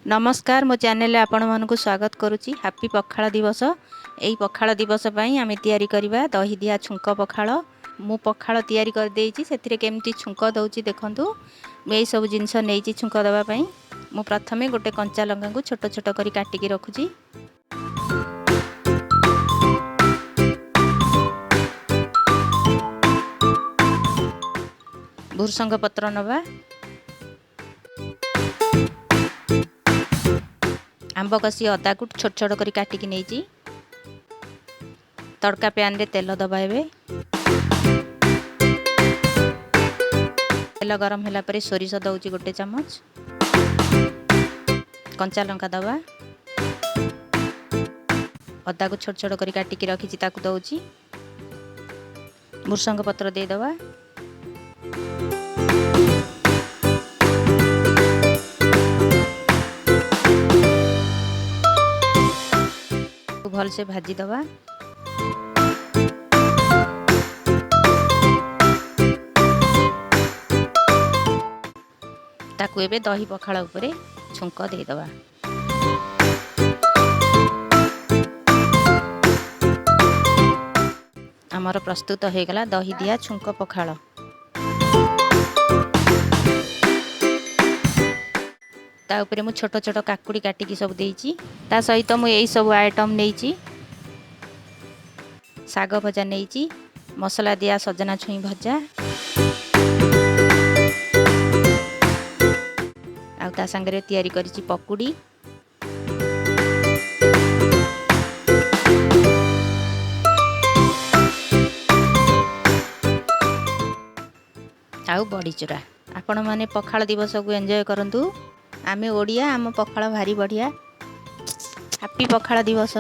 ନମସ୍କାର, ମୋ ଚ୍ୟାନେଲରେ ଆପଣମାନଙ୍କୁ ସ୍ୱାଗତ କରୁଛି। ହାପି ପଖାଳ ଦିବସ। ଏହି ପଖାଳ ଦିବସ ପାଇଁ ଆମେ ତିଆରି କରିବା ଦହି ଦିଆ ଛୁଙ୍କ ପଖାଳ। ମୁଁ ପଖାଳ ତିଆରି କରିଦେଇଛି, ସେଥିରେ କେମିତି ଛୁଙ୍କ ଦେଉଛି ଦେଖନ୍ତୁ। ମୁଁ ଏଇସବୁ ଜିନିଷ ନେଇଛି ଛୁଙ୍କ ଦେବା ପାଇଁ। ମୁଁ ପ୍ରଥମେ ଗୋଟେ କଞ୍ଚା ଲଙ୍କାକୁ ଛୋଟ ଛୋଟ କରି କାଟିକି ରଖୁଛି। ଭୃସଙ୍ଗ ପତ୍ର ନେବା, ଆମ୍ବ କଷି ଅଦାକୁ ଛୋଟ ଛୋଟ କରି କାଟିକି ନେଇଛି। ତଡ଼କା ପ୍ୟାନରେ ତେଲ ଦେବା। ଏବେ ତେଲ ଗରମ ହେଲା ପରେ ସୋରିଷ ଦେଉଛି 1 ଚାମଚ, କଞ୍ଚା ଲଙ୍କା ଦେବା, ଅଦାକୁ ଛୋଟ ଛୋଟ କରି କାଟିକି ରଖିଛି ତାକୁ ଦେଉଛି, ଭୃସଙ୍ଗ ପତ୍ର ଦେଇଦେବା। ଭଲସେ ଭାଜିଦେବା। ତାକୁ ଏବେ ଦହି ପଖାଳ ଉପରେ ଛୁଙ୍କ ଦେଇଦେବା। ଆମର ପ୍ରସ୍ତୁତ ହୋଇଗଲା ଦହି ଦିଆ ଛୁଙ୍କ ପଖାଳ। ତା ଉପରେ ମୁଁ ଛୋଟ ଛୋଟ କାକୁଡ଼ି କାଟିକି ସବୁ ଦେଇଛି। ତା ସହିତ ମୁଁ ଏଇସବୁ ଆଇଟମ୍ ନେଇଛି। ଶାଗ ଭଜା ନେଇଛି, ମସଲା ଦିଆ ସଜନା ଛୁଇଁ ଭଜା, ଆଉ ତା ସାଙ୍ଗରେ ତିଆରି କରିଛି ପକୁଡ଼ି। ଆଉ ବଡ଼ିଚୁରା। ଆପଣମାନେ ପଖାଳ ଦିବସକୁ ଏନ୍ଜୟ କରନ୍ତୁ। ଆମେ ଓଡ଼ିଆ, ଆମ ପଖାଳ ଭାରି ବଢ଼ିଆ। ହାପି ପଖାଳ ଦିବସ।